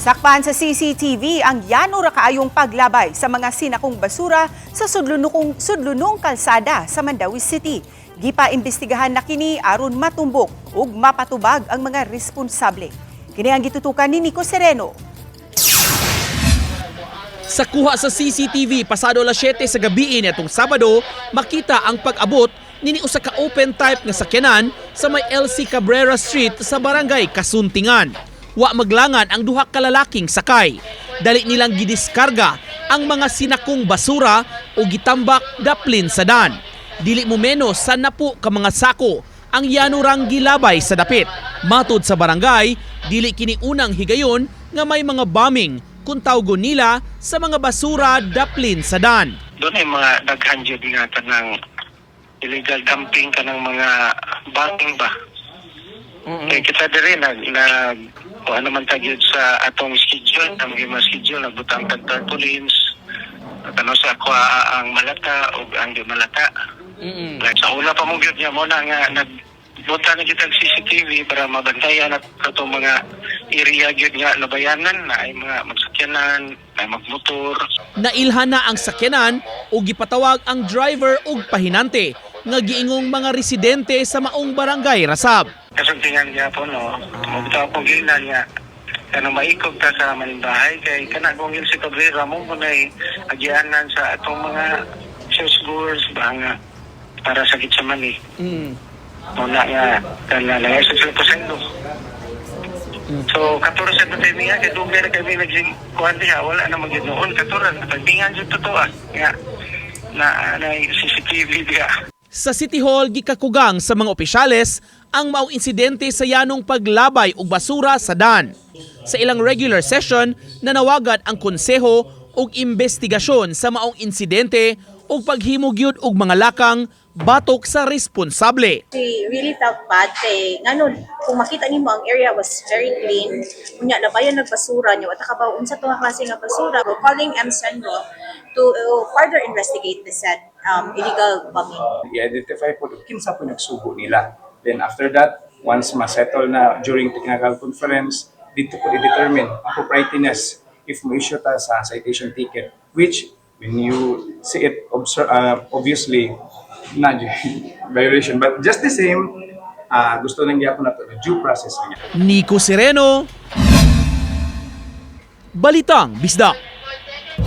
Sakpan sa CCTV ang yano ra kaayong paglabay sa mga sinakong basura sa sudlunong kalsada sa Mandaue City. Gipa-imbestigahan na kini aron matumbok ug mapatubag ang mga responsable. Kini ang gitutukan ni Nico Sereno. Sa kuha sa CCTV pasado alas 7 sa gabi niadtong Sabado, makita ang pag-abot nini usa ka open type nga sakyanan sa may LC Cabrera Street sa Barangay Kasuntingan. Wa maglangan ang duha ka lalaking sakay. Dali nilang gidiskarga ang mga sinakong basura o gitambak daplin sa dan. Dili mo menos sa 10 ka mga sako ang yanurang gilabay sa dapit. Matod sa barangay, dili kini unang higayon nga may mga bombing kung tawgon nila sa mga basura daplin sa dan. Doon ay mga daghan jud nga kanang illegal dumping, kanang mga bombing ba. Kay kita diri nag nag kung ano man ta gyud sa atong schedule, ang mga schedule, nagbutang tag tarpaulins kano sa kuha ang malata o ang di malata. Like, sa una pa mo gyud niya mo na nga nagbuta na gyud ang CCTV para mabantayan at atong mga area gyud nga labayanan na ay mga magsakyanan, ay magmotor. Nailhan na ang sakyanan ug gipatawag ang driver ug pahinante nga giingong mga residente sa maong barangay rasab. Kasuntingan gyapon, no. Mabitaw akong gilan nga kanang maikog ta sa malimbahay kay kana kung si Cabrera mo mo nay agianan sa atong mga church goers ba nga para sa Gitsamani. Mo na nga kana lang sa sila pasendo. So 14 na tayo niya kay dugay na kami nagkuhan diha, wala na magyud noon 14 pagtingan jud totoo ah, nga na na CCTV diha. Sa City Hall, gikakugang sa mga opisyales ang maong insidente sa yanong paglabay og basura sa dan. Sa ilang regular session, nanawagan ang konseho og investigasyon sa maong insidente ug paghimo gyud og mga lakang batok sa responsable. We really felt bad kay ngano kung makita nimo ang area was very clean, unya labayan nagbasura niyo at kabaw unsa to nga klase nga basura. We're calling M. Senro to further investigate the said illegal bombing. I-identify po kinsa po nagsugo nila. Then after that, once ma-settle na during technical conference, dito po i-determine ang appropriateness if mo-issue ta sa citation ticket, which when you see it, observe, obviously, na violation. But just the same, gusto lang gyapon nato na due process lang. Nico Sereno, Balitang Bisdak.